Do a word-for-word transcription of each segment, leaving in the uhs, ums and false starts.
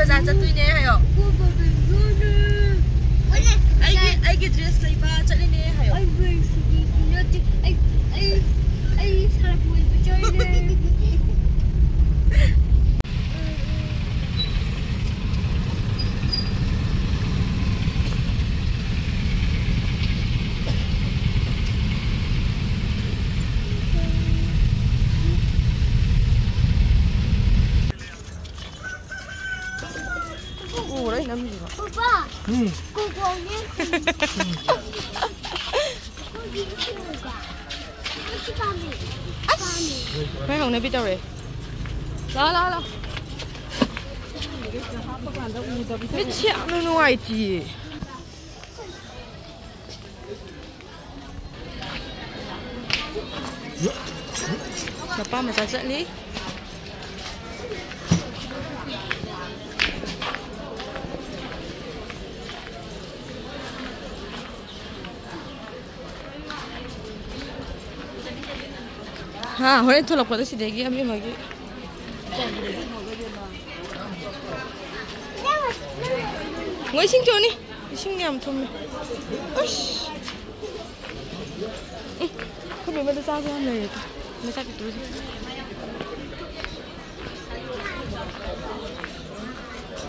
ꯕꯖꯥꯔ ꯆꯠꯇꯣꯏꯅꯦ ꯍꯥꯏꯌꯣ꯫ ꯑꯩꯒꯤ, ꯑꯩꯒꯤ ꯗ꯭ꯔꯦꯁ ꯂꯩꯕ ꯆꯠꯂꯤꯅꯦ ꯍꯥꯏꯌꯣ꯫ ꯑꯩ ꯕ꯭ꯔꯦꯛꯁꯤꯗꯤ ꯅꯠꯇꯦ꯫ ꯑꯩ, ꯑꯩ, ꯑꯩ ꯁꯥꯟꯅꯄꯣꯠ ꯆꯠꯂꯤꯅꯦ꯫ ꯎꯔꯦ ꯅꯝꯃꯤꯕ꯫ ꯄꯄꯥ, ꯎꯝ꯫ ꯀꯣꯡꯀꯣꯡꯅꯦ꯫ ꯀꯣꯡꯀꯣꯡꯁꯤ ꯄꯥꯝꯃꯦ꯫ ꯄꯥꯝꯃꯦ꯫ ꯃꯣꯏ ꯍꯧꯅꯕꯤ ꯇꯧꯔꯦ꯫ ꯂꯥꯎ, ꯂꯥꯎ, ꯂꯥꯎ꯫ ꯃꯤꯠꯁꯦ ꯌꯥꯝꯅ ꯅꯨꯡꯉꯥꯏꯇꯤꯌꯦ꯫ ꯃꯄꯥ ꯃꯆꯥ ꯆꯠꯂꯤ꯫ ꯍꯥ, ꯍꯣꯔꯦꯟ ꯊꯣꯛꯂꯛꯄꯗ ꯁꯤꯗꯒꯤ ꯑꯕꯦꯝꯃꯒꯤ꯫ ꯃꯣꯏ ꯏꯁꯤꯡ ꯆꯣꯅꯤ꯫ ꯏꯁꯤꯡ ꯌꯥꯝ ꯊꯨꯝꯃꯦ꯫ ꯑꯁ꯫ ꯎꯝ, ꯑꯩꯈꯣꯏ ꯕꯦꯝꯃꯗ ꯆꯥꯁꯦ ꯌꯥꯝ ꯂꯩꯔꯦ꯫ ꯃꯆꯥ ꯄꯤꯛꯇ꯭ꯔꯨꯁꯦ꯫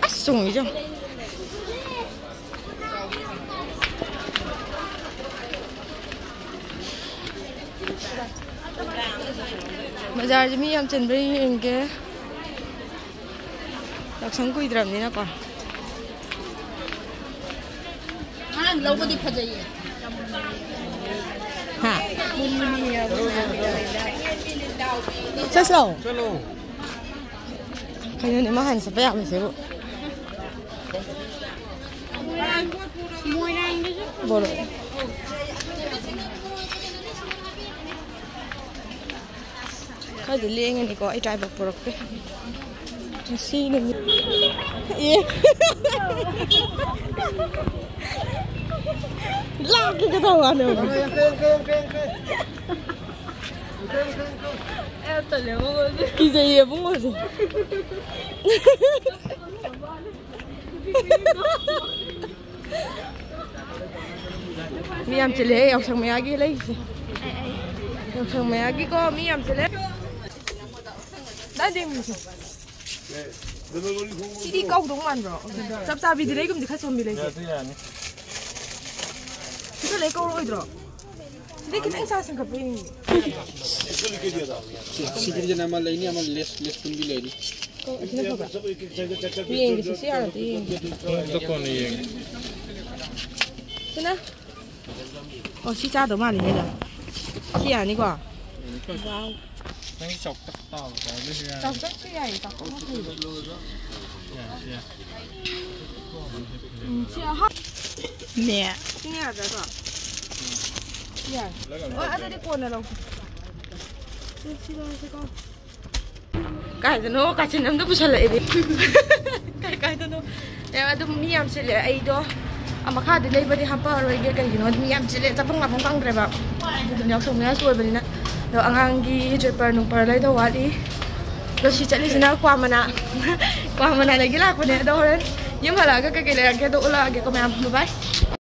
ꯑꯁ, ꯆꯣꯡꯉꯤꯁꯦ ꯌꯦꯡꯉꯣ꯫ ꯕꯖꯥꯔꯁꯦ ꯃꯤ ꯌꯥꯝ ꯆꯤꯟꯕ꯭ꯔꯥ ꯌꯦꯡꯒꯦ꯫ ꯌꯥꯎꯁꯪ ꯀꯨꯏꯗ꯭ꯔꯕꯅꯤꯅꯀꯣ꯫ ꯑꯉꯥꯡ ꯂꯧꯕꯗꯤ ꯐꯖꯩꯌꯦ꯫ ꯍꯥ? ꯆꯠꯁꯤꯔꯣ? ꯆꯠꯂꯣ꯫ ꯀꯩꯅꯣꯅꯦ, ꯃꯥ ꯍꯥꯟꯅ ꯆꯠꯄ ꯌꯥꯕꯁꯤꯕꯨ꯫ ꯕꯣꯔꯣ꯫ ꯈꯔꯗꯤ ꯂꯦꯡꯉꯅꯤꯀꯣ, ꯑꯩ ꯇ꯭ꯔꯥꯏꯕꯦꯛ ꯄꯨꯔꯛꯇꯦ꯫ ꯉꯁꯤ ꯅꯨꯃꯤꯠ꯫ ꯑꯦ꯫ ꯂꯥꯛꯀꯦ ꯀꯩꯗꯧ ꯋꯥꯅꯣ? ꯀꯤꯖꯩꯌꯦ ꯏꯕꯨꯡꯉꯣꯁꯦ꯫ ꯃꯤ ꯌꯥꯝ ꯆꯤꯜꯂꯦ ꯌꯥꯎꯁꯪ ꯃꯌꯥꯒꯤ ꯂꯩꯁꯦ꯫ ꯌꯥꯎꯁꯪ ꯃꯌꯥꯒꯤꯀꯣ ꯃꯤ ꯌꯥꯝ ꯆꯤꯜꯂꯦ꯫ ꯗꯥ ꯗꯦꯝꯒꯤꯁꯦ꯫ ꯁꯤꯗꯤ ꯀꯧꯗꯧ ꯃꯥꯟꯕ꯭ꯔꯣ? ꯆꯞ ꯆꯥꯕꯤꯗꯤ ꯂꯩꯒꯨꯝꯗꯤ ꯈꯔ ꯆꯣꯝꯕꯤ ꯂꯩꯁꯦ꯫ ꯌꯥꯅꯤ, ꯌꯥꯅꯤ꯫ ꯁꯤꯗ ꯂꯩ ꯀꯧꯔꯣꯏꯗ꯭ꯔꯣ? ꯁꯤꯗꯤ ꯈꯤꯇꯪ ꯏꯁꯥ ꯁꯦꯡꯒꯠꯄ ꯌꯦꯡꯒꯦ꯫ ꯁꯤ, ꯁꯤꯗꯤ ꯑꯃ ꯂꯩꯅꯤ, ꯑꯃ ꯂꯦꯁ, ꯂꯦꯁ ꯄꯨꯟꯕꯤ ꯂꯩꯅꯤ꯫ ꯀꯧ-, ꯑꯁꯤꯅ ꯐꯕ꯭ꯔꯥ? ꯌꯦꯡꯒꯦꯁꯦ, ꯁꯤ ꯌꯥꯔꯗꯤ ꯌꯦꯡꯒꯦ꯫ ꯆꯀꯣꯟꯅ ꯌꯦꯡꯒꯦ꯫ ꯁꯤꯅ? ꯑꯣ, ꯁꯤ ꯆꯥꯗꯧ ꯃꯥꯜꯂꯤꯅꯦ ꯑꯗꯣ꯫ ꯁꯤ ꯌꯥꯅꯤꯀꯣ? ꯋꯥꯎ꯫ ꯅꯪ ꯆꯥꯎꯇꯛ ꯇꯥꯕ ꯆꯥꯕꯗꯨꯁꯨ ꯌꯥꯅꯤ꯫ ꯆꯥꯎꯇꯛꯁꯨ ꯌꯥꯏꯌꯦ, ꯆꯥꯎꯇꯛꯅ ꯐꯩꯌꯦ꯫ ꯌꯥꯏ, ꯌꯥꯏ꯫ ꯎꯝ, ꯁꯤ ꯑꯍꯥ-, ꯅꯦ꯫ ꯁꯤꯅ ꯌꯥꯗ꯭ꯔꯥ ꯑꯗꯣ? ꯁꯤ ꯌꯥꯔꯦ꯫ ꯍꯣꯏ, ꯑꯗꯨꯗꯤ ꯀꯣꯟꯅ ꯂꯧꯒꯦ꯫ ꯁꯤ, ꯁꯤ ꯂꯧꯔꯁꯤꯀꯣ꯫ ꯀꯥꯏꯗꯅꯣ ꯀꯥꯆꯤꯟ ꯑꯝꯗ ꯄꯨꯁꯜꯂꯛꯑꯦ꯫ ꯀꯥꯏ ꯀꯥꯏꯗꯅꯣ꯫ ꯑꯦ, ꯑꯗꯨꯝ ꯃꯤ ꯌꯥꯝ ꯆꯤꯜꯂꯦ꯫ ꯑꯩꯗꯣ ꯑ, ꯃꯈꯥꯗꯤ ꯂꯩꯕꯗꯤ ꯍꯥꯞꯄꯛꯑꯔꯣꯏꯒꯦ, ꯀꯩꯒꯤꯅꯣꯗꯤ ꯃꯤ ꯌꯥꯝ ꯆꯤꯜꯂꯦ, ꯆꯠꯐꯝ ꯂꯥꯛꯐꯝ ꯈꯪꯗ꯭ꯔꯦꯕ꯫ ꯑꯗꯨꯝ ꯌꯥꯎꯁꯪ ꯃꯌꯥꯁꯨ ꯑꯣꯏꯕꯅꯤꯅ꯫ ꯑꯗꯣ ꯑꯉꯥꯡꯒꯤ ꯖꯦꯄꯔ ꯅꯨꯡꯄꯔ ꯂꯩꯗꯧ ꯋꯥꯠꯂꯤ꯫ ꯑꯗꯣ ꯁꯤ ꯆꯠꯂꯤꯁꯤꯅ ꯀ꯭ꯋꯥ ꯃꯅꯥ꯫ ꯀ꯭ꯋꯥ ꯃꯅꯥ ꯂꯩꯒꯦ ꯂꯥꯛꯄꯅꯦ꯫ ꯑꯗꯣ ꯍꯣꯔꯦꯟ ꯌꯨꯝ ꯍꯜꯂꯛꯑꯒ ꯀꯩꯀꯩ ꯂꯩꯔꯛꯀꯦ ꯑꯗꯣ ꯎꯠꯂꯛꯑꯒꯦꯀꯣ ꯃꯌꯥꯝ꯫ ꯕꯥꯏ ꯕꯥꯏ꯫